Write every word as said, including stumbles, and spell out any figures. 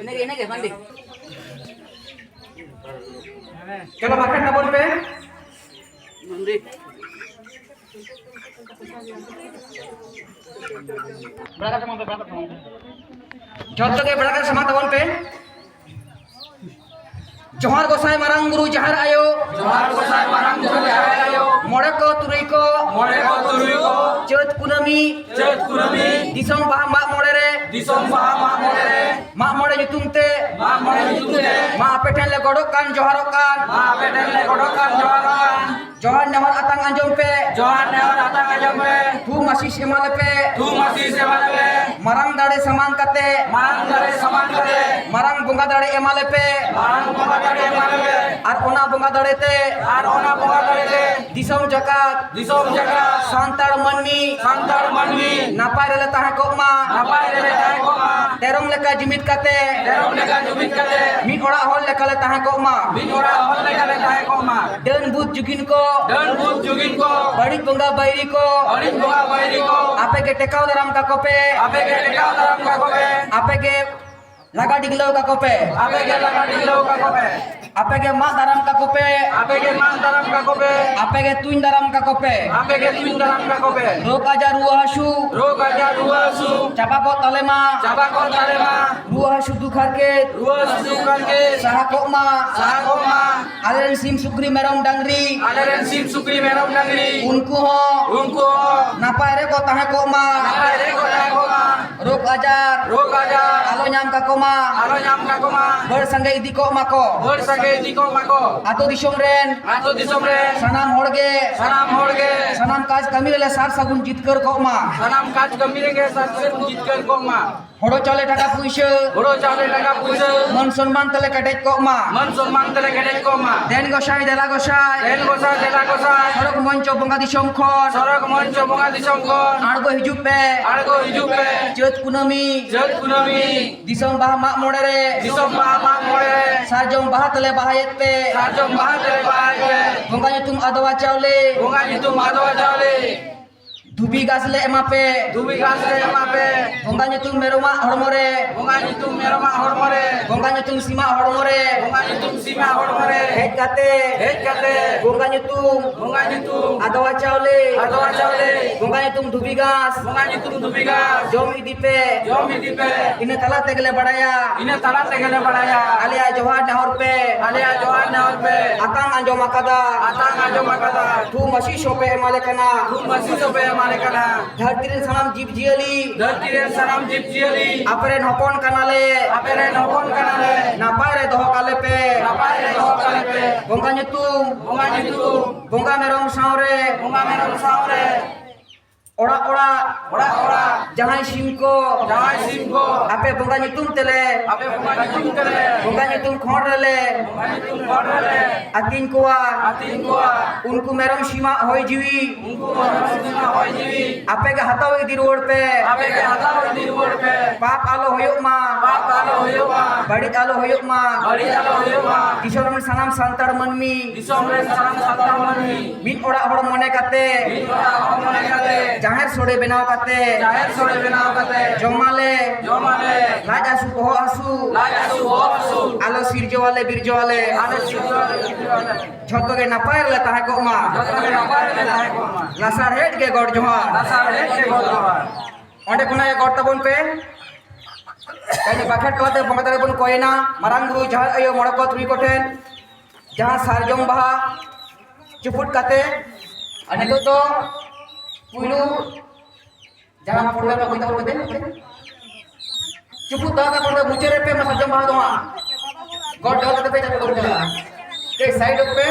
ᱤᱱᱟᱹᱜᱮ, ᱤᱱᱟᱹᱜᱮ, ᱵᱟᱝᱜᱮ᱾ ᱪᱚᱞᱚ, ᱵᱟᱠᱷᱮᱲ ᱛᱟᱵᱚᱱ ᱯᱮ᱾ ᱡᱚᱛᱚ ᱜᱮ ᱵᱮᱲᱟ ᱠᱟᱛᱮ ᱥᱟᱢᱟᱝ ᱛᱟᱵᱚᱱ ᱯᱮ᱾ ᱡᱚᱦᱟᱨ ᱜᱚᱸᱥᱟᱭ ᱢᱟᱨᱟᱝ ᱵᱩᱨᱩ ᱡᱟᱦᱮᱨ ᱟᱭᱳ᱾ ᱡᱚᱦᱟᱨ ᱜᱚᱸᱥᱟᱭ ᱢᱟᱨᱟᱝ ᱵᱩᱨᱩ ᱡᱟᱦᱮᱨ ᱟᱭᱳ᱾ ᱢᱚᱬᱮ ᱠᱚ ᱛᱩᱨᱩᱭ ᱠᱚ᱾ ᱢᱚᱬᱮ ᱠᱚ ᱛᱩᱨᱩᱭ ᱠᱚ᱾ ᱪᱟᱹᱛ ᱠᱩᱱᱟᱹᱢᱤ᱾ ᱪᱟᱹᱛ ᱠᱩᱱᱟᱹᱢᱤ᱾ ᱫᱤᱥᱚᱢ ᱵᱟᱦᱟ ᱢᱟᱜ ᱢᱚᱬᱮ ᱨᱮ᱾ ᱫᱤᱥᱚᱢ ᱵᱟᱦᱟ ᱢᱟᱜ ᱢᱚᱬᱮ ᱨᱮ᱾ ᱢᱟᱜ ᱢᱚᱬᱮ ᱧᱩᱛᱩᱢ ᱛᱮ᱾ ᱢᱟᱜ ᱢᱚᱬᱮ ᱧᱩᱛᱩᱢ ᱛᱮ᱾ ᱢᱟ ᱟᱯᱮ ᱴᱷᱮᱱ ᱞᱮ ᱜᱚᱰᱚᱜ ᱠᱟᱱ, ᱡᱚᱦᱟᱨᱚᱜ ᱠᱟᱱ᱾ ᱢᱟ ᱟᱯᱮ ᱴᱷᱮᱱ ᱞᱮ ᱜᱚᱰᱚᱜ ᱠᱟᱱ, ᱡᱚᱦᱟᱨᱚᱜ ᱠᱟᱱ᱾ ᱡᱚᱦᱟᱨ ᱱᱮᱦᱚᱨ ᱟᱛᱟᱝ ᱟᱸᱡᱚᱢ ᱯᱮ᱾ ᱡᱚᱦᱟᱨ ᱱᱮᱦᱚᱨ ᱟᱛᱟᱝ ᱟᱸᱡᱚᱢ ᱯᱮ᱾ ᱛᱷᱩᱢ ᱟᱥᱤᱥ ᱮᱢᱟ ᱞᱮᱯᱮ᱾ ᱛᱷᱩᱢ ᱟᱥᱤᱥ ᱮᱢᱟ ᱞᱮᱯᱮ᱾ ᱢᱟᱨᱟᱝ ᱫᱟᱲᱮ ᱥᱟᱢᱟᱝ ᱠᱟᱛᱮ᱾ ᱢᱟᱨᱟᱝ ᱫᱟᱲᱮ ᱥᱟᱢᱟᱝ ᱠᱟᱛᱮ᱾ ᱢᱟᱨᱟᱝ ᱵᱚᱸᱜᱟ ᱫᱟᱲᱮ ᱮᱢᱟ ᱞᱮᱯᱮ᱾ ᱢᱟᱨᱟᱝ ᱵᱚᱸᱜᱟ ᱫᱟᱲᱮ ᱮᱢᱟ ᱞᱮᱯᱮ᱾ ᱟᱨ ᱚᱱᱟ ᱵᱚᱸᱜᱟ ᱫᱟᱲᱮ ᱛᱮ᱾ ᱟᱨ ᱚᱱᱟ ᱵᱚᱸᱜᱟ ᱫᱟᱲᱮ ᱛᱮ᱾ ᱫᱤᱥᱚᱢ ᱡᱟᱠᱟᱛ᱾ ᱫᱤᱥᱚᱢ ᱡᱟᱠᱟᱛ᱾ ᱥᱟᱱᱛᱟᱲ ᱢᱟᱹᱱᱢᱤ᱾ ᱥᱟᱱᱛᱟᱲ ᱢᱟᱹᱱᱢᱤ᱾ ᱱᱟᱯᱟᱭ ᱨᱮᱞᱮ ᱛᱟᱦᱮᱸ ᱠᱚᱜ ᱢᱟ᱾ ᱱᱟᱯᱟᱭ ᱨᱮᱞᱮ ᱛᱟᱦᱮᱸ ᱠᱚᱜ ᱢᱟ᱾ ᱛᱮᱨᱚᱝ ᱞᱮᱠᱟ ᱡᱩᱢᱤᱫ ᱠᱟᱛᱮ᱾ ᱛᱮᱨᱚᱝ ᱞᱮᱠᱟ ᱡᱩᱢᱤᱫ ᱠᱟᱛᱮ᱾ ᱢᱤᱫ ᱚᱲᱟᱜ ᱦᱚᱲ ᱞᱮᱠᱟ ᱞᱮ ᱛᱟᱦᱮᱸ ᱠᱚᱜ ᱢᱟ᱾ ᱢᱤᱫ ᱚᱲᱟᱜ ᱦᱚᱲ ᱞᱮᱠᱟ ᱞᱮ ᱛᱟᱦᱮᱸ ᱠᱚᱜ ᱢᱟ᱾ ᱰᱟᱹᱱ ᱵᱷᱩᱛ ᱡᱩᱜᱤᱱ ᱠᱚ᱾ ᱰᱟᱹᱱ ᱵᱷᱩᱛ ᱡᱩᱜᱤᱱ ᱠᱚ᱾ ᱵᱟᱹᱲᱤᱡ ᱵᱚᱸᱜᱟ ᱵᱟᱹᱭᱨᱤ ᱠᱚ᱾ ᱵᱟᱹᱲᱤᱡ ᱵᱚᱸᱜᱟ ᱵᱟᱹᱭᱨᱤ ᱠᱚ᱾ ᱟᱯᱮ ᱜᱮ ᱴᱮᱠᱟᱣ ᱫᱟᱨᱟᱢ ᱠᱟᱠᱚ ᱯᱮ᱾ ᱟᱯᱮ ᱜᱮ ᱴᱮᱠᱟᱣ ᱫᱟᱨᱟᱢ ᱠᱟᱠᱚ ᱯᱮ᱾ ᱟᱯᱮ ᱜᱮ ᱞᱟᱜᱟ ᱰᱤᱜᱽᱞᱟᱹᱣ ᱠᱟᱠᱚ ᱯᱮ᱾ ᱟᱯᱮ ᱜᱮ ᱞᱟᱜᱟ ᱰᱤᱜᱽᱞᱟᱹᱣ ᱠᱟᱠᱚ ᱯᱮ᱾ ᱟᱯᱮ ᱜᱮ ᱢᱟᱜ ᱫᱟᱨᱟᱢ ᱠᱟᱠᱚ ᱯᱮ᱾ ᱟᱯᱮ ᱜᱮ ᱢᱟᱜ ᱫᱟᱨᱟᱢ ᱠᱟᱠᱚ ᱯᱮ᱾ ᱟᱯᱮ ᱜᱮ ᱛᱩᱧ ᱫᱟᱨᱟᱢ ᱠᱟᱠᱚ ᱯᱮ᱾ ᱨᱳᱜᱽ ᱟᱡᱟᱨ ᱨᱩᱣᱟᱹ ᱦᱟᱹᱥᱩ᱾ ᱨᱳᱜᱽ ᱟᱡᱟᱨ ᱨᱩᱣᱟᱹ ᱦᱟᱹᱥᱩ᱾ ᱪᱟᱵᱟ ᱠᱚᱜ ᱛᱟᱞᱮ ᱢᱟ᱾ ᱪᱟᱵᱟ ᱠᱚᱜ ᱛᱟᱞᱮ ᱢᱟ᱾ ᱨᱩᱣᱟᱹ ᱦᱟᱹᱥᱩ ᱫᱩᱠ ᱦᱟᱨᱠᱮᱛ᱾ ᱨᱩᱣᱟᱹ ᱦᱟᱹᱥᱩ ᱫᱩᱠ ᱦᱟᱨᱠᱮᱛ᱾ ᱥᱟᱦᱟ ᱠᱚᱜ ᱢᱟ᱾ ᱥᱟᱦᱟ ᱠᱚᱜ ᱢᱟ᱾ ᱟᱞᱮ ᱨᱮᱱ ᱥᱤᱢ ᱥᱩᱠᱨᱤ ᱢᱮᱨᱚᱢ ᱰᱟᱝᱨᱤ᱾ ᱟᱞᱮ ᱨᱮᱱ ᱥᱤᱢ ᱥᱩᱠᱨᱤ ᱢᱮᱨᱚᱢ ᱰᱟᱝᱨᱤ᱾ ᱩᱱᱠᱩ ᱦᱚᱸ᱾ ᱩᱱᱠᱩ ᱦᱚᱸ᱾ ᱱᱟᱯᱟᱭ ᱨᱮᱠᱚ ᱛᱟᱦᱮᱸ ᱠᱚᱜ ᱢᱟ᱾ ᱱᱟᱯᱟᱭ ᱨᱮᱠᱚ ᱛᱟᱦᱮᱸ ᱠᱚᱜ ᱢᱟ᱾ ᱨᱳᱜᱽ ᱟᱡᱟᱨ᱾ ᱨᱳᱜᱽ ᱟᱡᱟᱨ᱾ ᱟᱞᱚ ᱧᱟᱢ ᱠᱟᱠᱚ ᱢᱟ᱾ ᱟᱞᱚ ᱧᱟᱢ ᱠᱟᱠᱚ ᱢᱟ᱾ ᱵᱟᱹᱲ ᱥᱟᱸᱜᱮ ᱤᱫᱤ ᱠᱚᱜ ᱢᱟᱠᱚ᱾ ᱵᱟᱹᱲ ᱥᱟᱸᱜᱮ ᱤᱫᱤ ᱠᱚᱜ ᱢᱟᱠᱚ᱾ ᱟᱛᱳ ᱫᱤᱥᱚᱢ ᱨᱮᱱ᱾ ᱟᱛᱳ ᱫᱤᱥᱚᱢ ᱨᱮᱱ᱾ ᱥᱟᱱᱟᱢ ᱦᱚᱲ ᱜᱮ᱾ ᱥᱟᱱᱟᱢ ᱦᱚᱲ ᱜᱮ᱾ ᱥᱟᱱᱟᱢ ᱠᱟᱡᱽ ᱠᱟᱹᱢᱤ ᱨᱮᱞᱮ ᱥᱟᱨ ᱥᱟᱹᱜᱩᱱ ᱡᱤᱛᱠᱟᱹᱨ ᱠᱚᱜ ᱢᱟ᱾ ᱥᱟᱱᱟᱢ ᱠᱟᱡᱽ ᱠᱟᱹᱢᱤ ᱨᱮᱜᱮ ᱥᱟᱨ ᱥᱟᱹᱜᱩᱱ ᱡᱤᱛᱠᱟᱹᱨ ᱠᱚᱜ ᱢᱟ᱾ ᱦᱳᱲᱳ ᱪᱟᱣᱞᱮ ᱴᱟᱠᱟ ᱯᱩᱭᱥᱟᱹ, ᱦᱳᱲᱳ ᱪᱟᱣᱞᱮ ᱴᱟᱠᱟ ᱯᱩᱭᱥᱟᱹ, ᱢᱟᱹᱱ ᱥᱚᱱᱢᱟᱱ ᱛᱮᱞᱮ ᱠᱮᱴᱮᱡ ᱠᱚᱜ ᱢᱟ, ᱢᱟᱹᱱ ᱥᱚᱱᱢᱟᱱ ᱛᱮᱞᱮ ᱠᱮᱴᱮᱡ ᱠᱚᱜ ᱢᱟ, ᱫᱮᱱ ᱜᱚᱸᱥᱟᱭ ᱫᱮᱞᱟ ᱜᱚᱸᱥᱟᱭ, ᱫᱮᱱ ᱜᱚᱸᱥᱟᱭ ᱫᱮᱞᱟ ᱜᱚᱸᱥᱟᱭ, ᱥᱚᱲᱚᱠ ᱢᱚᱧᱪᱚ ᱵᱚᱸᱜᱟ ᱫᱤᱥᱚᱢ ᱠᱷᱚᱱ, ᱥᱚᱲᱚᱠ ᱢᱚᱧᱪᱚ ᱵᱚᱸᱜᱟ ᱫᱤᱥᱚᱢ ᱠᱷᱚᱱ, ᱟᱬᱜᱚ ᱦᱤᱡᱩᱜ ᱯᱮ, ᱟᱬᱜᱚ ᱦᱤᱡᱩᱜ ᱯᱮ, ᱪᱟᱹᱛ ᱠᱩᱱᱟᱹᱢᱤ, ᱪᱟᱹᱛ ᱠᱩᱱᱟᱹᱢᱤ, ᱫᱤᱥᱚᱢ ᱵᱟᱦᱟ ᱢᱟᱜ ᱢᱚᱬᱮ ᱨᱮ, ᱫᱤᱥᱚᱢ ᱵᱟᱦᱟ ᱢᱟᱜ ᱢᱚᱬᱮ ᱨᱮ, ᱥᱟᱨᱡᱚᱢ ᱵᱟᱦᱟ ᱛᱮᱞᱮ ᱵᱟᱦᱟᱭᱮᱫ ᱯᱮ, ᱥᱟᱨᱡᱚᱢ ᱵᱟᱦᱟ ᱛᱮᱞᱮ ᱵᱟᱦᱟᱭᱮᱫ ᱯᱮ, ᱵᱚᱸᱜᱟ ᱧᱩᱛᱩᱢ ᱟᱫᱣᱟ ᱪᱟᱣᱞᱮ, ᱵᱚᱸᱜᱟ ᱧᱩᱛᱩᱢ ᱟᱫᱣᱟ ᱪᱟᱣᱞᱮ, ᱫᱷᱩᱵᱤ ᱜᱷᱟᱥ ᱞᱮ ᱮᱢᱟ ᱯᱮ, ᱫᱷᱩᱵᱤ ᱜᱷᱟᱥ ᱞᱮ ᱮᱢᱟ ᱯᱮ, ᱵᱚᱸᱜᱟ ᱧᱩᱛᱩᱢ ᱢᱮᱨᱚᱢᱟᱜ ᱦᱚᱲᱢᱚ ᱨᱮ, ᱵᱚᱸᱜᱟ ᱧᱩᱛᱩᱢ ᱢᱮᱨᱚᱢᱟᱜ ᱦᱚᱲᱢᱚ ᱨᱮ, ᱵᱚᱸᱜᱟ ᱧᱩᱛᱩᱢ ᱥᱤᱢᱟᱜ ᱦᱚᱲᱢᱚ ᱨᱮ, ᱵᱚᱸᱜᱟ ᱧᱩᱛᱩᱢ ᱥᱤᱢᱟᱜ ᱦᱚᱲᱢᱚ ᱨᱮ, ᱦᱮᱡ ᱠᱟᱛᱮ, ᱦᱮᱡ ᱠᱟᱛᱮ, ᱵᱚᱸᱜᱟ ᱧᱩᱛᱩᱢ, ᱵᱚᱸᱜᱟ ᱧᱩᱛᱩᱢ, ᱟᱫᱣᱟ ᱪᱟᱣᱞᱮ, ᱟᱫᱣᱟ ᱪᱟᱣᱞᱮ, ᱵᱚᱸᱜᱟ ᱧᱩᱛᱩᱢ ᱫᱷᱩᱵᱤ ᱜᱷᱟᱥ, ᱵᱚᱸᱜᱟ ᱧᱩᱛᱩᱢ ᱫᱷᱩᱵᱤ ᱜᱷᱟᱥ, ᱡᱚᱢ ᱤᱫᱤ ᱯᱮ, ᱡᱚᱢ ᱤᱫᱤ ᱯᱮ, ᱤᱱᱟᱹ ᱛᱟᱞᱟ ᱛᱮᱜᱮᱞᱮ ᱵᱟᱲᱟᱭᱟ, ᱤᱱᱟᱹ ᱛᱟᱞᱟ ᱛᱮᱜᱮᱞᱮ ᱵᱟᱲᱟᱭᱟ, ᱟᱞᱮᱭᱟᱜ ᱡᱚᱦᱟᱨ ᱱᱮᱦᱚᱨ ᱯᱮ, ᱟᱞᱮᱭᱟᱜ ᱡᱚᱦᱟᱨ ᱱᱮᱦᱚᱨ ᱯᱮ, ᱟᱛᱟᱝ ᱟᱸᱡᱚᱢ ᱟᱠᱟᱫᱟ, ᱟᱛᱟᱝ ᱟᱸᱡᱚᱢ ᱟᱠᱟᱫᱟ, ᱛᱷᱩᱢ ᱟᱹᱥᱤᱥ ᱦᱚᱸᱯᱮ ᱮᱢᱟᱞᱮ ᱠᱟᱱᱟ, ᱛᱷᱩᱢ ᱟᱹᱥᱤᱥ ᱦᱚᱸᱯᱮ ᱮᱢᱟᱞᱮ ᱠᱟᱱᱟ, ᱫᱷᱟᱹᱨᱛᱤ ᱨᱮᱱ ᱥᱟᱱᱟᱢ ᱡᱤᱵᱽ ᱡᱤᱭᱟᱹᱞᱤ, ᱫᱷᱟᱹᱨᱛᱤ ᱨᱮᱱ ᱥᱟᱱᱟᱢ ᱡᱤᱵᱽ ᱡᱤᱭᱟᱹᱞᱤ, ᱟᱯᱮ ᱨᱮᱱ ᱦᱚᱯᱚᱱ ᱠᱟᱱᱟᱞᱮ, ᱟᱯᱮ ᱨᱮᱱ ᱦᱚᱯᱚᱱ ᱠᱟᱱᱟᱞᱮ, ᱱᱟᱯᱟᱭ ᱨᱮ ᱫᱚᱦᱚ ᱠᱟᱞᱮ ᱯᱮ, ᱱᱟᱯᱟᱭ ᱨᱮ ᱫᱚᱦᱚ ᱠᱟᱞᱮ ᱯᱮ, ᱵᱚᱸᱜᱟ ᱧᱩᱛᱩᱢ, ᱵᱚᱸᱜᱟ ᱧᱩᱛᱩᱢ, ᱵᱚᱸᱜᱟ ᱢᱮᱨᱚᱢ ᱥᱟᱶᱨᱮ, ᱵᱚᱸᱜᱟ ᱢᱮᱨᱚᱢ ᱥᱟᱶᱨᱮ, ᱚᱲᱟᱜ ᱚᱲᱟᱜ, ᱚᱲᱟᱜ ᱚᱲᱟᱜ, ᱡᱟᱦᱟᱸᱭ ᱥᱤᱢ ᱠᱚ, ᱡᱟᱦᱟᱸᱭ ᱥᱤᱢ ᱠᱚ, ᱟᱯᱮ ᱵᱚᱸᱜᱟ ᱧᱩᱛᱩᱢ ᱛᱮᱞᱮ, ᱟᱯᱮ ᱵᱚᱸᱜᱟ ᱧᱩᱛᱩᱢ ᱛᱮᱞᱮ, ᱵᱚᱸᱜᱟ ᱧᱩᱛᱩᱢ ᱠᱷᱚᱸᱰ ᱨᱮᱞᱮ, ᱵᱚᱸᱜᱟ ᱧᱩᱛᱩᱢ ᱠᱷᱚᱸᱰ ᱨᱮᱞᱮ, ᱟᱹᱛᱤᱧ ᱠᱚᱣᱟ, ᱟᱹᱛᱤᱧ ᱠᱚᱣᱟ, ᱩᱱᱠᱩ ᱢᱮᱨᱚᱢ ᱥᱤᱢᱟᱜ ᱦᱚᱭ ᱡᱤᱣᱤ, ᱩᱱᱠᱩ ᱢᱮᱨᱚᱢ ᱥᱤᱢᱟᱜ ᱦᱚᱭ ᱡᱤᱣᱤ, ᱟᱯᱮ ᱜᱮ ᱦᱟᱛᱟᱣ ᱤᱫᱤ ᱨᱩᱣᱟᱹᱲ ᱯᱮ, ᱟᱯᱮ ᱜᱮ ᱦᱟᱛᱟᱣ ᱤᱫᱤ ᱨᱩᱣᱟᱹᱲ ᱯᱮ, ᱯᱟᱯ ᱟᱞᱚ ᱦᱩᱭᱩᱜ ᱢᱟ, ᱯᱟᱯ ᱟᱞᱚ ᱦᱩᱭᱩᱜ ᱢᱟ, ᱵᱟᱹᱲᱤᱡ ᱟᱞᱚ ᱦᱩᱭᱩᱜ ᱢᱟ, ᱵᱟᱹᱲᱤᱡ ᱟᱞᱚ ᱦᱩᱭᱩᱜ ᱢᱟ, ᱫᱤᱥᱚᱢ ᱨᱮᱱ ᱥᱟᱱᱟᱢ ᱥᱟᱱᱛᱟᱲ ᱢᱟᱹᱱᱢᱤ, ᱫᱤᱥᱚᱢ ᱨᱮᱱ ᱥᱟᱱᱟᱢ ᱥᱟᱱᱛᱟᱲ ᱢᱟᱹᱱᱢᱤ, ᱢᱤᱫ ᱚᱲᱟᱜ ᱦᱚᱲ ᱢᱚᱱᱮ ᱠᱟᱛᱮ, ᱢᱤᱫ ᱚᱲᱟᱜ ᱦᱚᱲ ᱢᱚᱱᱮ ᱠᱟᱛᱮ, ᱡᱟᱦᱮᱨ ᱥᱳᱲᱮ ᱵᱮᱱᱟᱣ ᱠᱟᱛᱮ, ᱡᱟᱦᱮᱨ ᱥᱳᱲᱮ ᱵᱮᱱᱟᱣ ᱠᱟᱛᱮ, ᱡᱚᱢᱟᱞᱮ, ᱡᱚᱢᱟᱞᱮ, ᱞᱟᱡ ᱦᱟᱹᱥᱩ ᱵᱚᱦᱚᱜ ᱦᱟᱹᱥᱩ, ᱞᱟᱡ ᱦᱟᱹᱥᱩ ᱵᱚᱦᱚᱜ ᱦᱟᱹᱥᱩ, ᱟᱞᱚ ᱥᱤᱨᱡᱟᱹᱣᱟᱞᱮ ᱵᱤᱨᱡᱟᱹᱣᱟᱞᱮ, ᱟᱞᱚ ᱥᱤᱨᱡᱟᱹᱣᱟᱞᱮ ᱵᱤᱨᱡᱟᱹᱣᱟᱞᱮ, ᱡᱷᱚᱛᱚ ᱜᱮ ᱱᱟᱯᱟᱭ ᱨᱮᱞᱮ ᱛᱟᱦᱮᱸ ᱠᱚᱜ ᱢᱟ, ᱡᱷᱚᱛᱚ ᱜᱮ ᱱᱟᱯᱟᱭ ᱨᱮᱞᱮ ᱛᱟᱦᱮᱸ ᱠᱚᱜ ᱢᱟ, ᱞᱟᱥᱟᱲᱦᱮᱫ ᱜᱮ ᱜᱚᱰ ᱡᱚᱦᱟᱨ, ᱞᱟᱥᱟᱲᱦᱮᱫ ᱜᱮ ᱜᱚᱰ ᱡᱚᱦᱟᱨ᱾ ᱚᱸᱰᱮ ᱠᱷᱚᱱᱟᱜ ᱜᱮ ᱜᱚᱰ ᱛᱟᱵᱚᱱ ᱯᱮ᱾ ᱛᱮᱦᱮᱧ ᱵᱟᱠᱷᱮᱲ ᱛᱟᱞᱟᱛᱮ ᱵᱚᱸᱜᱟ ᱫᱟᱲᱮ ᱵᱚᱱ ᱠᱚᱭᱮᱱᱟ ᱢᱟᱨᱟᱝ ᱵᱩᱨᱩ, ᱡᱟᱦᱮᱨ ᱟᱭᱳ, ᱢᱚᱬᱮ ᱠᱚ ᱛᱩᱨᱩᱭ ᱠᱚᱴᱷᱮᱱ ᱡᱟᱦᱟᱸ ᱥᱟᱨᱡᱚᱢ ᱵᱟᱦᱟ ᱪᱩᱯᱩᱫ ᱠᱟᱛᱮ, ᱟᱨ ᱱᱤᱛᱚᱜ ᱫᱚ ᱯᱩᱭᱞᱩ ᱡᱟᱦᱟᱸ ᱯᱷᱳᱴᱳ ᱠᱚ ᱦᱩᱭ ᱛᱟᱵᱚᱱ ᱠᱟᱛᱮ, ᱪᱩᱯᱩᱫ ᱫᱚᱦᱚ ᱠᱟᱛᱮ ᱢᱩᱪᱟᱹᱫ ᱨᱮ ᱯᱮ ᱢᱟ ᱥᱟᱨᱡᱚᱢ ᱵᱟᱦᱟ ᱫᱚ ᱦᱟᱸᱜ ᱜᱚᱰ ᱫᱚᱦᱚ ᱠᱟᱛᱮ ᱯᱮ ᱪᱟᱞᱟᱜ ᱠᱟᱱᱟ᱾ ᱮ, ᱥᱟᱭᱤᱰ ᱚᱜ ᱯᱮ᱾